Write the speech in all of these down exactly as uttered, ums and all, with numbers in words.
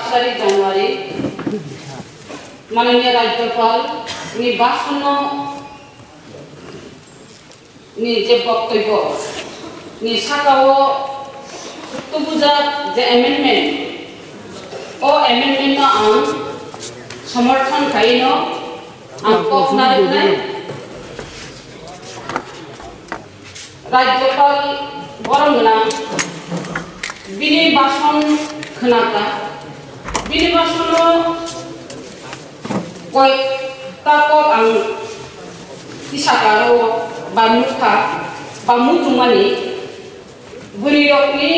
Tarik January, Mananiya Rajyapal ni bhasan ni je boktobyo ni saka o tubujak je amendment, o amendment no ang somorthon khaino ang kok narwknai. Rajyapal borok gwnang bini bhasan khwnaka, bini bhasan o koi ta kok ang tisakaro ba nukha ba muchungmani bwrwi rokni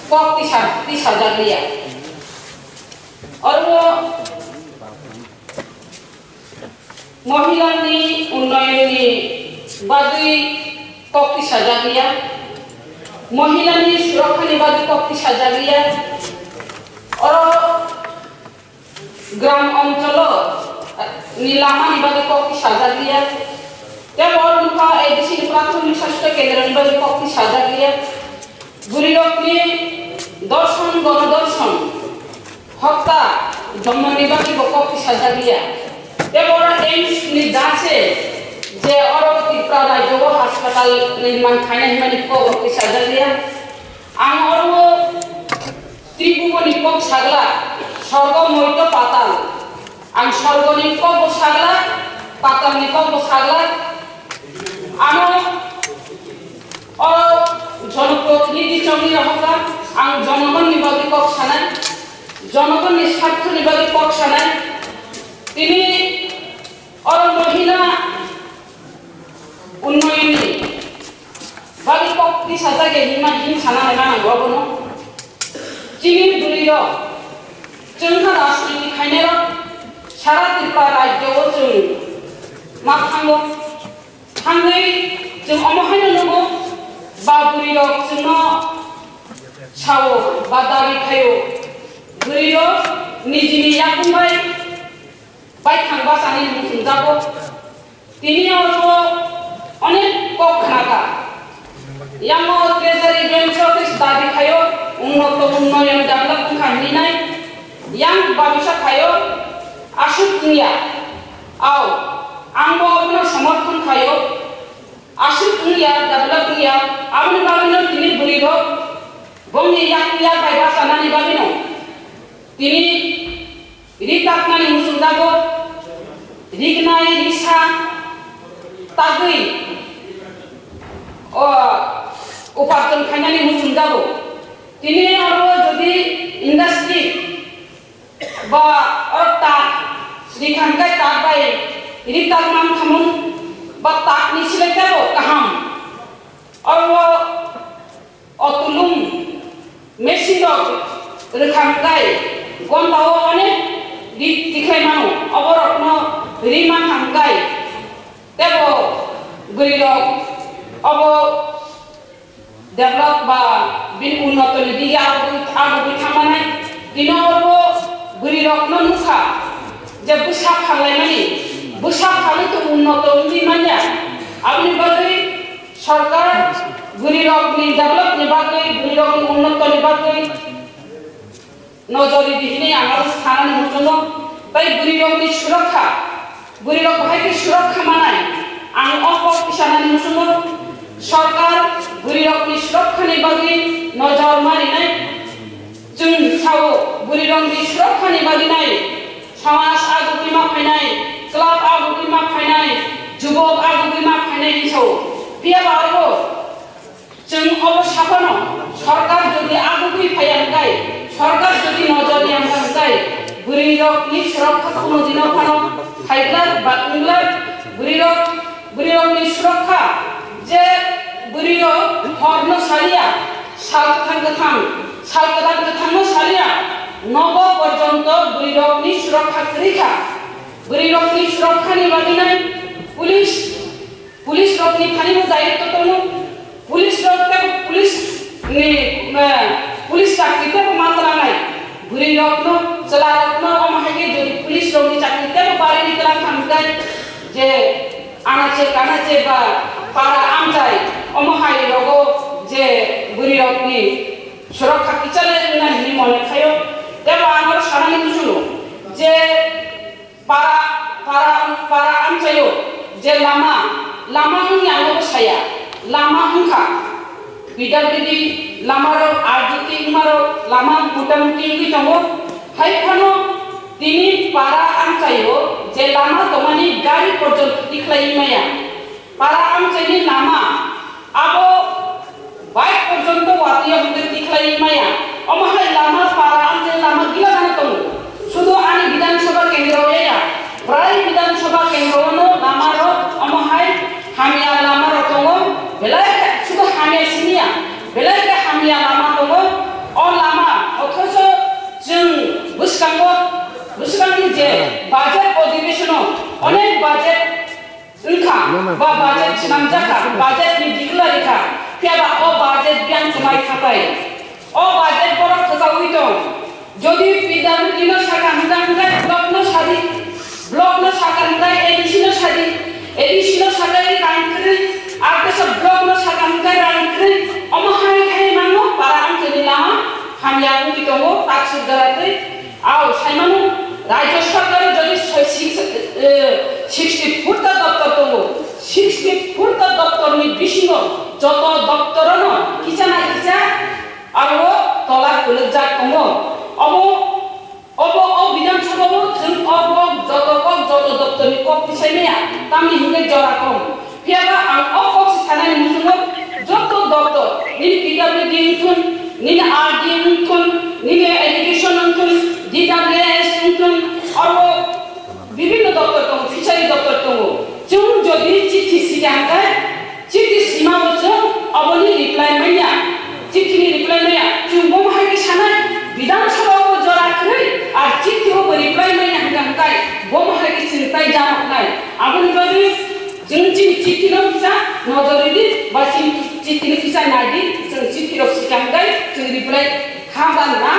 kok tisa, tisajak liya. Oro Mohilani unnayonni bagwi kok tisajak liya, mohilani surakhani bagwi kok tisajak liya. Oro gram oncholo ni lamani bagwi kok tisajak liya. Tei oro nukha A D C ni prathomik sastho kendroni bagwi kok tisajak liya. Bwrwirokni dorson, gonodarson, hokta, jomoni bagwi bo kok tisajak liya. Tei oro AIIMS ni da se je oro Tripura rajyo o hospital nirman khainai hwnmani kok rok tisajak liya. Ang oro Tribhumoni kok sagla, sorgo moito patal. Ang sorgoni kok bo sagla, patalni kok bo sagla. Ano o jonoprotinidhi chongwi rohorkha, ang jonogonni bagwi kok sanai, jonogonni sarthoni bagwi kok sanai. Tini oro mohila unnayonni bagwi kok tisajak ya hinma hin sana naima nango abono. Chini bwrwi rok chwng kha rajniti khainai rok sara Tripura rajyo o chwng ma thango. Thangwi chwng omo haino nugo ba bwrwi rok chwngno sao ba dabi khaio. Bwrwi rok nijini yakung bai baithang bachani mung thumjago. Tini oro onek kok khnakha. Yango treasury bench o khe dabi khaio, unnoto unnoyon develop wngkha hinwi nai. Yang babisa khaio, aswk wngya. Ao, angbo abono somorthon khaio. Aswk wngya, develop wngya. Aboni bagwino tini bwrwi rok bongni yakung yak bai bachanani bagwino tini ri taknani muchungjago, rignai risa tagwi o uparjon khainani muchungjago. Tini oro jodi industry ba oro tak rikhang khe tak bai ri tak man khamung ba tak ni sile tebo kaham. Oro Otulung machine rok rwkha hwnkhe gonta o onek ri tikhlai mano, oborokno ri mankha hwnkhe tebo bwrwi rok obo develop ba bini unnotoni dige agugwi, agugwi thangmanai. Tino obo bwrwi rokno nukha je bwsa phallaimani, bwsa phalwi to unnoto wngwi manya, aboni bagwi Sorkar bwrwirokni developni bagwi, bwrwirokni unnotoni bagwi nojor ridi hinwi ang aro sanani muchungo. Tai bwrwirokni surakha, bwrwirok bahai khe surakha manai, ang o kok sanani muchungo. Sorkar bwrwirokni surakhani bagwi nojor ma rinai. Chwng sao, bwrwirokni surakhani bagwi nai, samaj agugwi ma phainai, club agugwi ma phainai, jubok agugwi ma phainai hinwi sao. Phiya ba aro chwng obo saphano, sorkar jodi agugwi phaiya hwnkhe, sorkar jodi nojor ya hwnkhe, bwrwirokni surakha kuno dino phano phaigwlak ba wngwlak, bwrwirok Bwrwirokni surakha je bwrwirok horno saliya, sal kwthang kwthang, sal kwthang kwthangno saliya, nogo porjonto bwrwirokni surakha kwrwi kha. Bwrwirokni surakhani bagwi nai police, police rokni thani bo dayitto tongo. Police rok tei police ni, eh, police chakri tei ma twlangnai. Bwrwi rokno, chwla rokno omo hai khe jodi police rokni chakri tei barwi twlang kha hwnkhe je anache kanache ba para amchai omo hai rogo je bwrwi rokni surakha kichale wngna hinwi mone khaio. Tei bo ang oro je lama, lama wngya ang bo saya, lama wngkha, P W D lama rok, R D T wngma rok, lama muta muti wngwi tongo. Hai phano tini para amchaio je lama tongmani gari porjonto tikhlaiwi maya. Para amchaini lama abo bike porjonto watwi hwnwi tikhlaiwi maya. Omo hai lama para amchaini lama gila gana tongo. Sudu ani Bidhan Sabha kendro ya, prai Bidhan Sabha kendro no lama rok omo hai hamya lama rok tongo. Belai khe sudu hamya siniya, belai khe hamya lama tongo. O lama othocho chwng bwskango, bwskangni je budget odhibeshono onek budget wngkha, ba budget swnamjakha, budget ni declare kha, phiya ba o budget biyang kwmai khapai. O budget borok kwchaui tong. Jodi P W D no sakha hwnka hwnka block no sadi, block no sakha hwnka A D C no sadi, A D C no sakha rang kwrwi, R T S block no sakha hwnka rang kwrwi, omo hai khai mano para amchaini lama hamya wngwi tongo, taksuk jora twi. Ao, saimano, Rajya Sarkar jodi soi-, six, eh, sixty foot ta doptor tongo, sixty foot ta doptor ni bisingo joto doptor no kisa na kisa aro tola kwlwkjak tongo. Obo, obo, o Bidhan Sabha o chwng o kok joto kok joto doptor ni kok tisai maya, tamni hwnke jora kom. Phiya ba ang o kok se sanani muchungo joto doptor, nini P W D wngthun, nini R D wngthun, nini education wngthun, D W S wngthun, oro bibhinno doptor tongo, fishery doptor tongo. Chwng jodi chithi sika hwnkhe, chithi sima bo chwng oboni reply manya, chithi ni reply manya. Chwng bo hai khe sanai, Bidhan Sabha o jora kwrwi, ar chithi o bo reply manya hwnkhe hwnkhe bo hai khe chwng tai jama wngnai. Aboni bagwi Chwng chini chithi no kisa nojor ridi, ba chini chithi no kisa naidi, chwng chithi rok swkang dai, chwng reply kha ba na,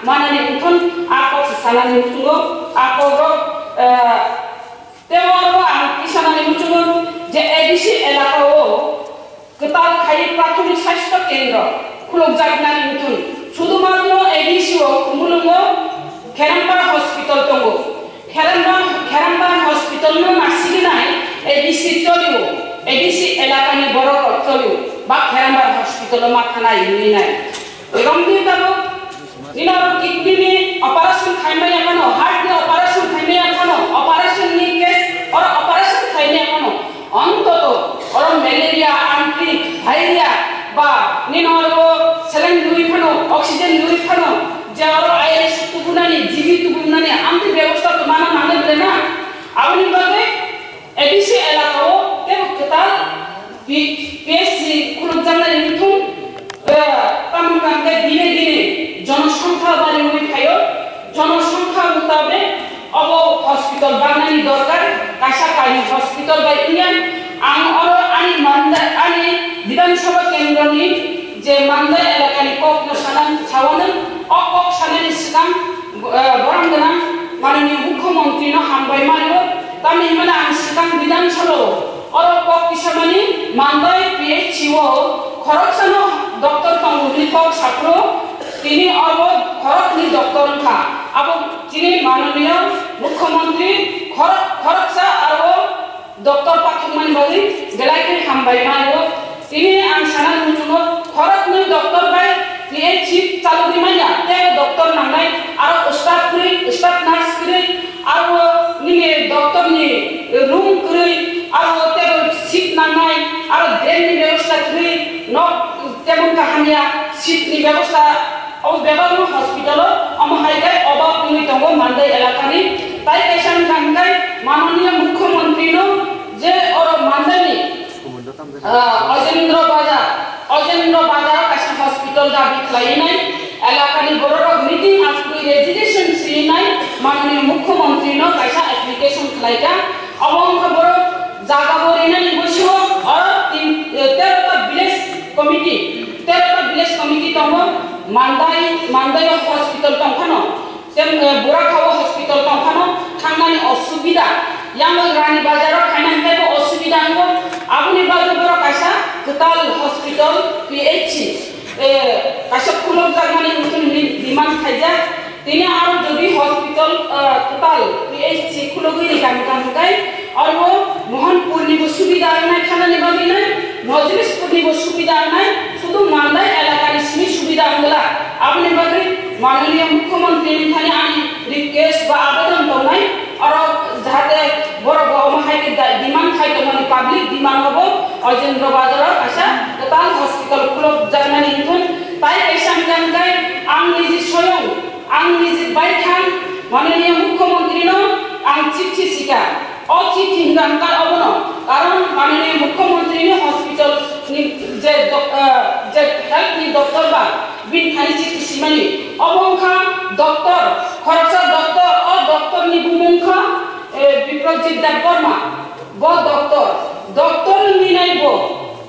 manani wngthon a kok se sanani muchungo, a kok rok, eh, tei oro ang kisa nani muchungo je A D C elaka o kwtal khai prathomik sasthya kendro khulukjak nani wngthon. Sudhumatro A D C o Khumulwngo Kherambara hospital tongo. Kheramba, Kheramba hospital no nasiginai A D C cholio, A D C elaka ni borok rok cholio, ba Kheramba hospital o ma thanai hinwi nai. Romdi tabuk, nini oro kidney ni operation khaimaya phano, heart ni operation khaimaya phano, operation ni case oro operation khaimaya phano, Ontoto, oro malaria, antri, diarrhea, ba nini oro saline rwi phano, oxygen rwi phano, je oro I L S tubunani, G B tubunani, amtwi bebosta to mana nangnai bwle na? Aboni bagwi A D C elaka o teibo kwtal P-, P H C khulukjaknai wngthung. Eh, tamni hwnkhe dine dine jonosongkha bariwi phaio, jonosongkha mutabek obo hospital bangnani dorkar, kaisa kainwi hospital bai wngya. Ang oro ani manda-, ani Bidhan Sabha kendroni je Mandai elakani kokno sana, sawanw, o kok sanani swkang, eh, borang gwnang mananiya mukhyamantri no hambai mario, tamni hwnmano ang swkang Bidhan Sabha o Oro kok tisamani Mandai P H C o khoroksano doctor tongo hwnwi kok saphuru, tini oro khoroknwi doctor wngkha. Abo chini mananiya mukhyamantri khorok-, khoroksa aro doctor pathakmani bagwi belai khe hambai mano. Tini ang sana muchungo khoroknwi doctor bai P H C chalogwi manya, tei doctor nangnai, aro staff kwrwi, staff nurse kwrwi, aro nini doctor ni room kwrwi, aro tei seat nangnai, aro drain ni bebosta kwrwi, nok tei kaham ya seat ni bebosta, o bebak no hospital o, omo hai khe obak wngwi tongo Mandai elaka ni. Tai kaisa wngkha hwnkhe mananiya mukhyamantri no je oro Mandai ni Ah, Ojendra Bazar, Ojendra Bazar kaisa hospital dabi khlainai, elakani bororok meeting asugwi resignation sinai, mananiya mukhyamantri no kaisa application khlaikha. Abo wngkha borok jaga bo rinani bwsio oro tin, eh, tero ta village committee, tero ta village committee tongo, Mandai, Mandai o hospital tongphano. Tem, eh, Burakha o hospital tongphano thangnani osubida. Yang Rani Bazar o khaina hinai bo osubida wngo. Aboni bagwi borok kaisa kwtal hospital P H C, eh, kaisa khulokjakmani wngthun hinwi demand khaijak. Tini aro jodi hospital, eh, kwtal P H C khulogwi rikha hwnkha hwnkhe Aro Mohanpur ni bo subida wngnai, thanani bagwi nai, Mojlispur ni bo subida wngnai, sudu Mandai elaka ni simi subida wngla. Aboni bagwi mananiya mukhyamantri ni thani ani request ba abedon tongnai, aro jahate borok bo omo hai khe da-, demand khai tongmani, public demand obo Ojendra Bazar o kaisa kwtal hospital khulok jaknani hinthun tai kaisa hwnkha hwnkhe ang niji soyong, ang niji baithang mananiya mukhyamantri no ang chithi sika. O chithi hwnka hwnka obono, karon mananiya mukhyamantri ni hospital ni je dok-, ah, je health ni doctor ba bini thani chithi simani, obo wngkha doctor, khoroksa doctor, o doctor ni bumung wngkha, eh, Biprojit Debbarma, bo doctor, doctor wngwi nai bo,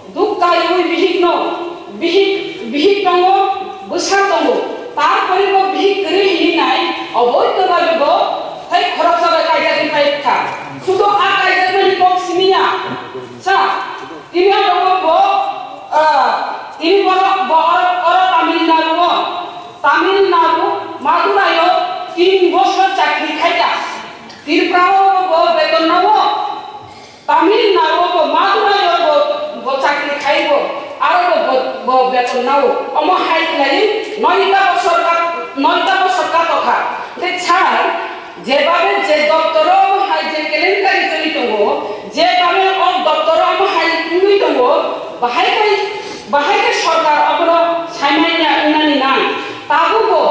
Duk kaiwi bihikno, bihik, bihik tongo, bwsa tongo. Tarpore bo bihik kwrwi hini nai, oboito babe bo tei khoroksa bai kaijagwi phai kha. Sudo a kaijakmani kok simi ya. Sa, tini abo bo, ah, tini borok bo oro, oro Tamil Nadu o, Tamil Nadu, Madurai o tin bosor chakri khai kha. Tripura o bo beton nao. Tamil Nadu bo Madurai o bo, bo chakri khai bo, aro bo, bo, bo beton nao. Omo hai khlai noita bosor ka, noita bosor ka tokha. Te sir, jebabe je doptor o omo hai je kelenkari choli tongo, jebabe o doptor o omo hai wngwi tongo, bahai khai, bahai khe sorkar obono saimanya wngnani nang. Tabukbo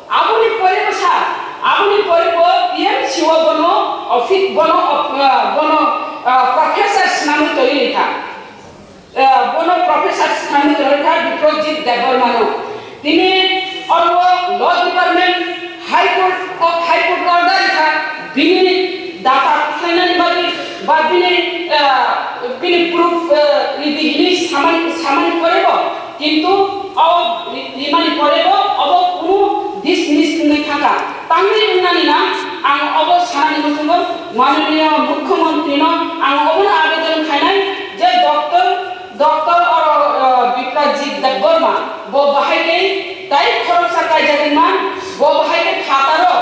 Aboni pore bo sa, aboni pore bo T M C o bono office, bono, ah, bono, ah, professor swnamwi tongwi rikha. Ah, bono professor swnamwi tongwi rikha Biprojit Debbarmano. Tini oro law department, High Court, o High Court order rikha, bini data khlainani bagwi ba bini, ah, bini proof, ah, ridi hini samani, samani pore bo, kintu o ri-, rimani pore bo obo kunu dismiss wngwi thangkha. Tamni wngnani na ang obo sanani muchungo mananiya mukhyamantri no ang obono abedon khainai je doctor, doctor oro, ah, Biprajit Debbarma bo bahai khe tai khoroksa kaijagwi man, bo bahai khe phataro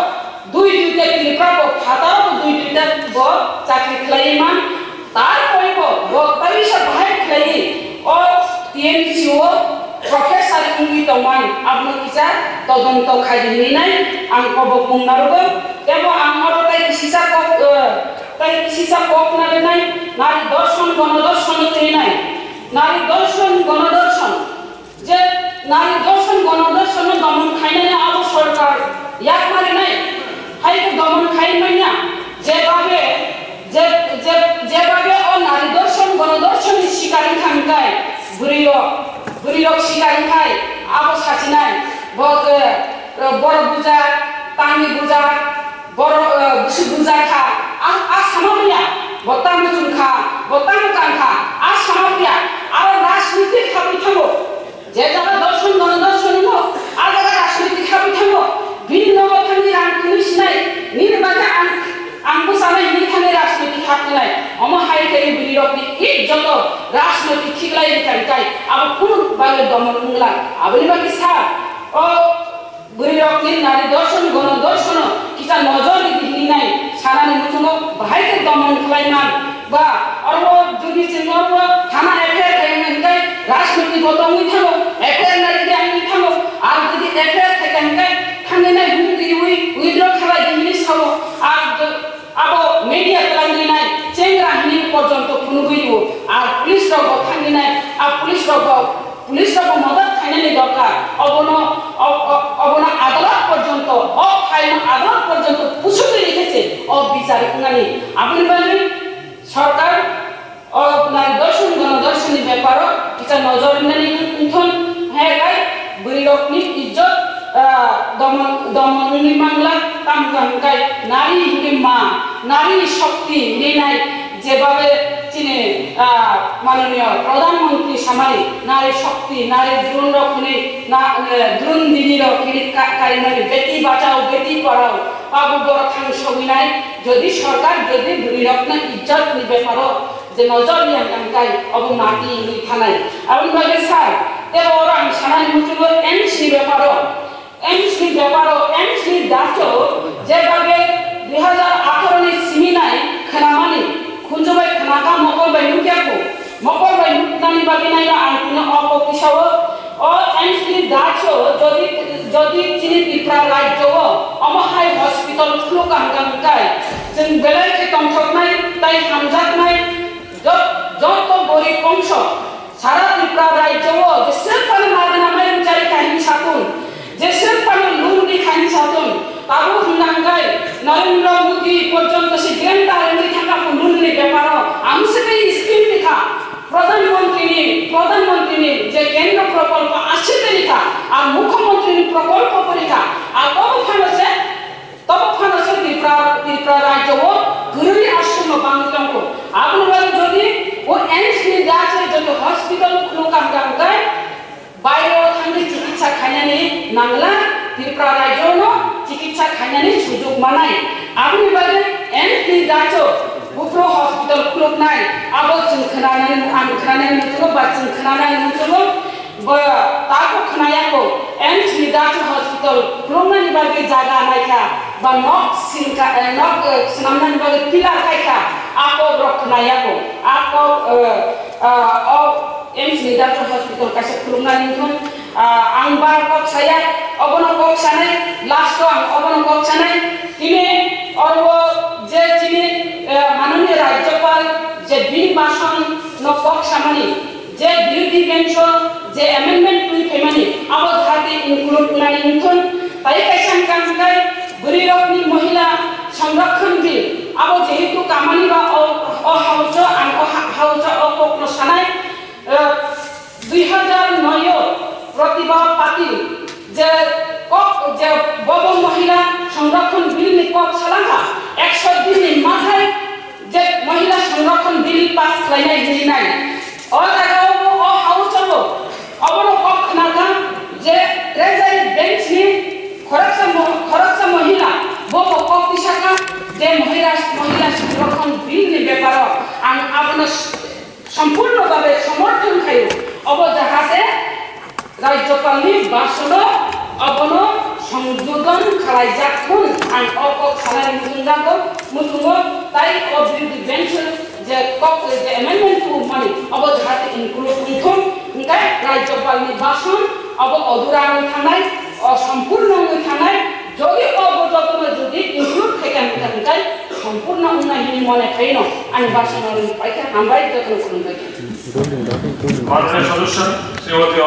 dui duita Tripura bo phataro bo dui duita bo chakri khlaiwi man. Tarpore bo, bo kaisa bahai khlaiwi o T M C o professor wngwi tongmani, abono kisa todonto khaidi hinwi ang kobok mung narwgo. Tebo ang oro tai kisisa kok, eh, tai kisisa kok narwnai, nari dorshon gono dorshon twi nai. Nari dorshon gono dorshon. Je nari dorshon gono dorshon no domon khainani abo sorkar yak marinai, hai khe domon khai manya, je babe, je, je, je babe o nari dorshon gono dorshon ni sikar wngkha hwnkhai bwrwi rok, bwrwi rok sikar wngkhai abo sachinai, bo, eh, borok bujak, tangwi bujak, borok, eh, bwswk bujak kha, a, a sama manya, bo tamo chwng kha, bo tamo kang kha, a sama manya, aro rajniti khabwi thango. Je jaga dorshon gono dorshon no, a jaga rajniti khabwi thango. Bini nogo thangwi rang twnwi sinai, nini bagwi ang, ang bwchanai hinwi thangwi rajniti khabwinai. Omo hai khe bini rokni ijjoto rajniti khiklai rikha rikha, abo kunu bagwi domon wngla. Aboni bagwi sa, o bwrwi rokni nari dorshon gono dorshono kisa nojor ridi hinwi nai sanani muchungo bahai khe domon khlai man. Ba, oro jodi chwng oro thana F I R khaina hwnkhe rajniti bo tongwi thango, F I R nai di ang thango, ar jodi F I R khaikha hwnkhe thangwi nai hum riwi withdraw khlai di hinwi sao, ar abo media twlangwi nai chengra hinwi porjonto phunugwi rwo, ar police rok bo thangwi nai, a police rok bo, police rok bo modot khainani dorkar, obono, ob-, ob-, obono adalot porjonto, o phaino adalot porjonto pusugwi rikhe se o bichar wngnani, aboni bagwi sorkar o nai dorshon gono dorshon ni beparo kisa nojor wngnani wngthon, hai kai bwrwi rokni ijjot, ah, domon, domon wngwi mangla, tamo hwnkhai nari hwnwi ma, nari ni shokti hinwi nai jebabe chini, ah, mananiya Pradhan Mantri samani nari shokti, nari drone rok hinwi na, eh, drone didi rok hinwi ka-, karimani beti bachao, beti padhao, abo borok thang sogwi nai, jodi sorkar jodi bwrwi rokno ijjot ni beparo je nojor ya tangkai obo mati hinwi thanai. Aboni bagwi sir, tebo oro ang sanani muchungo AIIMS ni beparo, AIIMS ni beparo, AIIMS ni dacho je bage dui hajar atharo ni simi nai khwnamani, Mokol bai nuknani bagwi naina ang tini o kok tisao, o M C ni dacho jodi, jodi chini Tripura rajyo o omo hai hospital khuluk ang kha hwnkhe chwng belai khe tongthoknai tei hamjaknai. Jo-, joto gorib ongso sara Tripura rajyo o jeswk phano magna mairung chari kha hini satun, jeswk phano loan ri kha hini satun, tabuk hwnna hwnkhe Narendra Modi porjonto se grandar wngwi thangkha loan ni beparo, ang se tei scheme ri kha. Pradhan Mantri ni, Pradhan Mantri ni je kendro prokolpo aswk tei ri kha, ar Mukhyamantri ni prokolpo pori kha, ar tobo phano se Tobo phano se Tripura, Tripura rajyo o kwrwi aswkno bangwi tongo. Aboni bagwi jodi o M C ni dacho jodi hospital khuluk kha hwnkhe baire o thangwi chikitsa khainani nangla, Tripura rajyo no chikitsa khainani sujuk manai. Aboni bagwi M C ni dacho buphuru hospital khuluknai abo chwng khwnanani, ang khwnanani muchungo ba chwng khwnanani muchungo. Bo tako khwnaya ko, M C ni dacho hospital khuluknani bagwi jaga naikha, ba nok singkha, eh, nok, eh, swnamnani bagwi pillar khaikha, a kok rok khwnaya ko, a kok, eh, ah, o M C ni dacho hospital kaisa khuluknani wngthun, ah, ang bar kok saya, obono kok sanai, last o ang obono kok sanai, tini oro je chini, eh, manoniya Rajyapal je bini bhasan no kok samani, je birodhi bench o je amendment twi phaimani, abo jahate include wngnani wngthun. Tai kaisa hwnkha hwnkhe bwrwi rokni mohila sanrakhon bill, abo jehetu kamani ba o, o house o, ang o ha-, house o, o kok no sanai, eh, dui hajar noi o Pratibha Patil je kok, je bobo mohila sanrakhon bill ni kok salangkha, ekso din ni mathai je Mahila Sanrakshan Bill pass khlainai hwnwi nai. O jaga o bo o house o bo obono kok khna kha je Treasury Bench ni khoroksa mo-, khoroksa Mahila bo bo kok tisa kha je Mahila, Mahila Sanrakshan Bill ni beparo ang abono s-, sampurno babe somorthon khaio. Obo jahate Rajyapalni bhasono abono songjojon khlaijak thun ang o kok sanai muchungjago, muchungo tai o birodhi bench je kok je amendment tubumani obo jahate include wngthun, hwnkhe Rajyapalni bhason obo odura wngwi thangnai, o sampurno wngwi thangnai, jodi obo jotono jodi include khaikha hwnkhe sampurno wngnai hwnwi mone khaino ani bhasono rwngwi paikha, hambai jotono khulumbai. Honorable Solution, Srimati